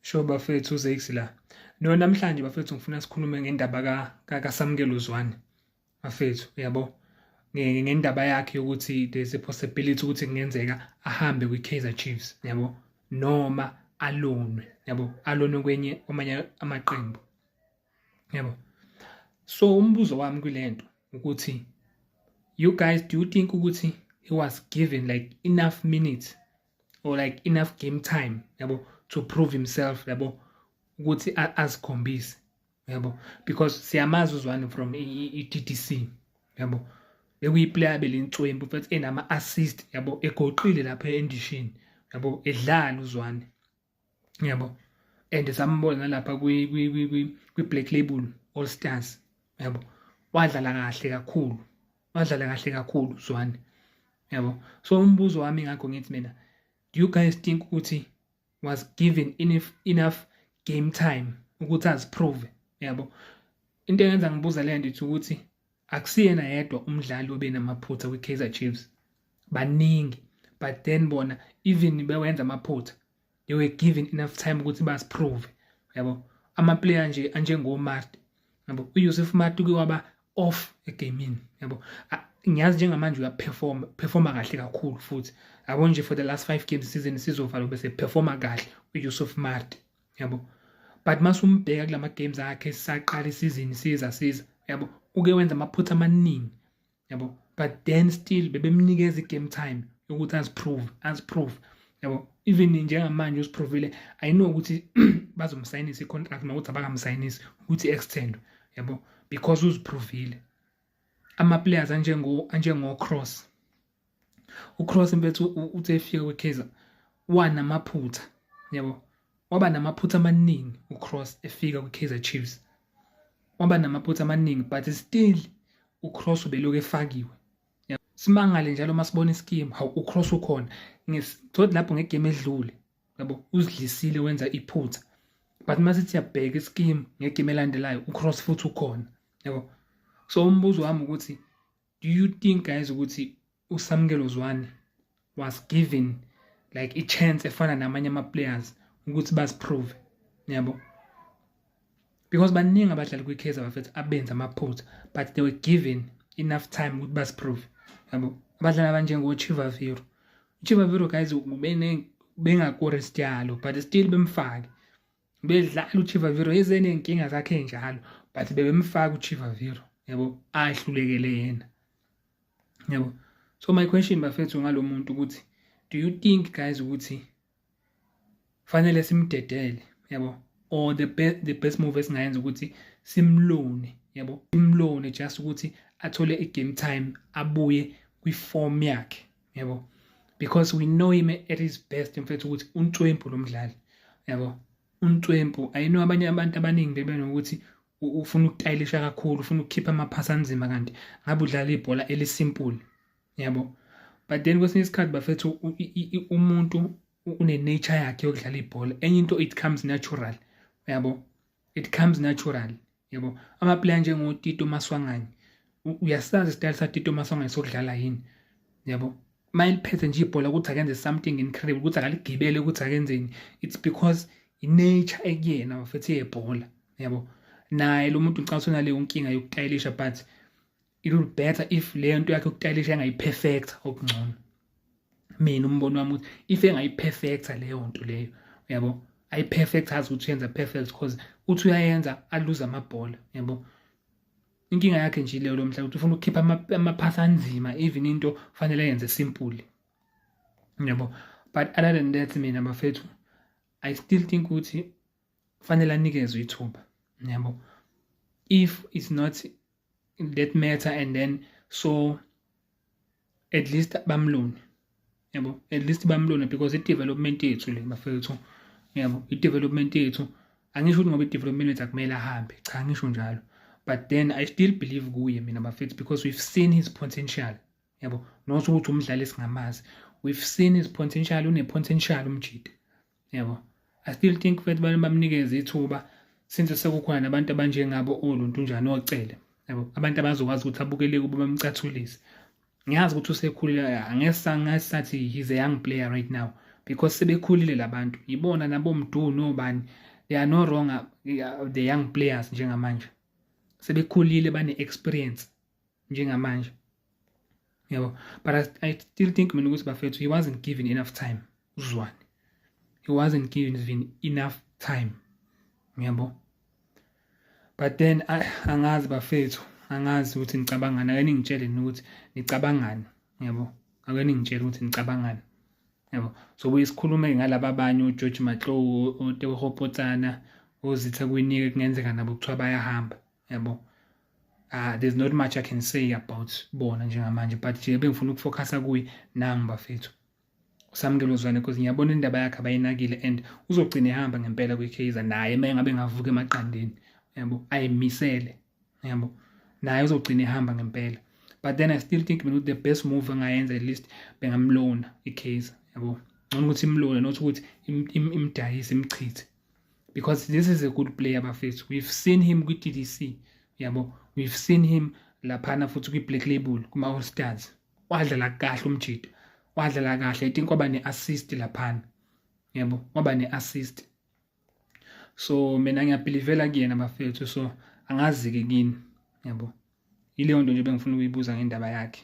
Sho bafethu, uZakes la. No, namhlanje bafethu ngifuna sikhulume ngendaba kaSamkelo Zwane. Bafethu, uyabo, ngendaba yakhe yokuthi there's a possibility ukuthi kungenzeka ahambe kwi-Kaizer Chiefs, yabo, noma alonwe, yabo, alonwe kwenye kwamanye amaqembu. Yabo. So umbuzo wami kulento ukuthi, you guys, do you think ukuthi he was given like enough minutes or like enough game time, yabo, to prove himself, yabo, ukuthi azikhombise, yabo? Because siyamazi uZwane from i-TTC, yabo, bekuyiplayer belintswempu futhi enama assist, yabo, egoqile lapha endishini, yabo, edlala uZwane, yabo, and sambona nalapha kwi Black Label All Stars, yabo, wadlala kahle kakhulu, wadlala kahle kakhulu Zwane, yabo. So umbuzo wami ngakho ngithi mina, do you guys think ukuthi was given enough game time ukuthi aziprove, yabo? Into eyenza ngibuza le nto ukuthi akusiyena yedwa umdlali obe namaphutha kwi-Kaizer Chiefs, baningi, but then bona even bewenza amaphutha, they were given enough time ukuthi baziprove, yabo. Ama-player nje anjengo-Maart, yabo, uYusuf Maart uke waba off egamini, yabo. Ngiyazi njengamanje uyaperforma, performa kahle kakhulu futhi, yabo, nje for the last 5 games season sizovala bese performa kahle uYusuf Maart, yabo, but masumbheka kulama games akhe saqala isizini siza siza, yabo, uke wenza amaphutha amaningi, yabo, but then still bebemnikeza i-game time yokuthi aziprove, aziprove, yabo. Even njengamanje usiprovile. I know ukuthi bazomsayinisa i-contract nokuthi abakamsayinisi ukuthi extend, yabo, because uziprovile. Ama-players anjengo-Cross, uCross mfethu, uthi efika kwi-Kaizer wanamaphutha, yabo, waba namaphutha amaningi uCross efika kwi-Kaizer Chiefs, waba namaphutha amaningi, but still uCross ubelokhu efakiwe. Simangale njalo masibona iskimu, hawu, uCross ukhona. Ngisithothi lapho ngegame edlule, yabo, uzidlisile, wenza iphutha, but mase siyabheka iskimu ngegame elandelayo, uCross futhi ukhona, yabo. So umbuzo wami ukuthi, do you think guys ukuthi uSamkelo Zwane was given like i-chance efana namanye ama-players ukuthi baziprove, yabo? Because baningi abadlali kwi-Kaizer bafethu abenza amaphutha, but they were given enough time ukuthi baziprove, yabo. Abadlali abanjengo-Chivaviro, uChivaviro guys, bengakori sitshalo, but still bemfake bedlala uChivaviro, ezeney'nkinga zakhe ey'njalo, but bebemfaka uChivaviro, yabo, ahlulekele yena, yabo. So my question bafethu ngalo muntu ukuthi, do you think guys ukuthi fanele simdedele, yabo, or the best move esingayenza ukuthi simlone, yabo, simlone just ukuthi athole i-game time, abuye kwi-form yakhe, yabo? Because we know him at his best mfethu ukuthi untwempu lo mdlali, yabo, untwempu. I know abanye abantu abaningi bebenokuthi ufuna ukutayilisha kakhulu, ufuna ukukhipha amaphasi anzima, kanti ngabe udlala ibhola elisimple, yabo. But then kwesinye isikhathi bafethu umuntu une-nature yakhe yokudlala ibhola, enye into it comes natural, yabo, it comes natural, yabo. Ama-player njengoTito Maswanganyi, uyasazi isitayile saTito Maswanganyi sokudlala yini, yabo? Mayeliphethe nje ibhola ukuthi akenze something incredible, ukuthi akaligibele, ukuthi akenzeni, it's because i-nature ekuyena bafethu yebhola, yabo. Naye lo muntu ngicabanga unaleyo nkinga yokutayilisha, but it would be better if leyo nto yakhe yokutayilisha engayiperfect okungcono. Mina umbono wami ukuthi if engayiperfecta leyo nto leyo, yabo, ayiperfect, azi ukuthi uyenza perfect, because uthi uyayenza aluze amabhola, yabo. Inkinga yakhe nje leyo lo mdlalo ukuthi ufuna ukukhipha amaphasi anzima even into fanele ayenze simple, yabo. But other than that, mina bafethu, I still think ukuthi fanele anikezwe ithuba, yabo, if it's not that matter, and then so at least bamlone, yabo, at least bamlone, because i-development yethu le bafethu, yabo, i-development yethu. Angisho ukuthi ngoba i-development yethu akumele ahambe, cha, ngisho njalo, but then I still believe kuye mina bafethu, because we've seen his potential, yabo, not ukuthi umdlali esingamazi, we've seen his potential, une-potential umjida, yabo. I still think futhi bamnikeze ithuba since sekukhona nabantu abanjengabo oluntunjani ocele, yabo, abantu abazokwazi ukuthi abukele kubo bamcathulise. Ngiyazi ukuthi usekhulile, angeke sathi he's a young player right now, Because sebekhulile labantu, yibona nabomdu nobani, they are no longer the young players njengamanje. Sebekhulile, bane-experience njengamanje, yabo. But I still think mina ukuthi, bafethu, he wasn't given enough time uZwane. He wasn't given enough time, yabo. But then angazi, bafethu, angazi ukuthi nicabangani. Ake ningitshele ukuthi nicabangani, yabo. Ake ningitshele ukuthi nicabangani, yabo. So buye sikhulume ngalaba abanye, uGeorge Matlou, uTeboho Potsane, oZitha Kwinika, kungenzeka nabo kuthiwa bayahamba, yabo. There's not much I can say about bona njengamanje, but nje bengifuna ukufocusa kuye nangu, bafethu, uSamkelo Zwane, because ngiyabona indaba yakhe abayinakile and uzogcina ehamba ngempela kwi-Kaizer naye uma engabe engavuka emaqandeni, yabo, ayimisele, yabo. Naye uzogcina ehamba ngempela. But then I still think mina ukuthi the best move angayenza, at least bengamlona i-Kaizer, yabo. Ngcono ukuthi imlone, not ukuthi imdayise, imchithe, because this is a good player, bafethu. We've seen him kwi-DDC, yabo. We've seen him laphana futhi kwi-Black Label, kuma-All Stars. Wadlala kahle umjida, wadlala kahle. I think waba ne-assist laphana, yabo, waba ne-assist. So mina ngiyabelievela kuyena, bafethu. So angazi-ke kini, yabo. Yileyo nto nje bengifuna ukuyibuza ngendaba yakhe.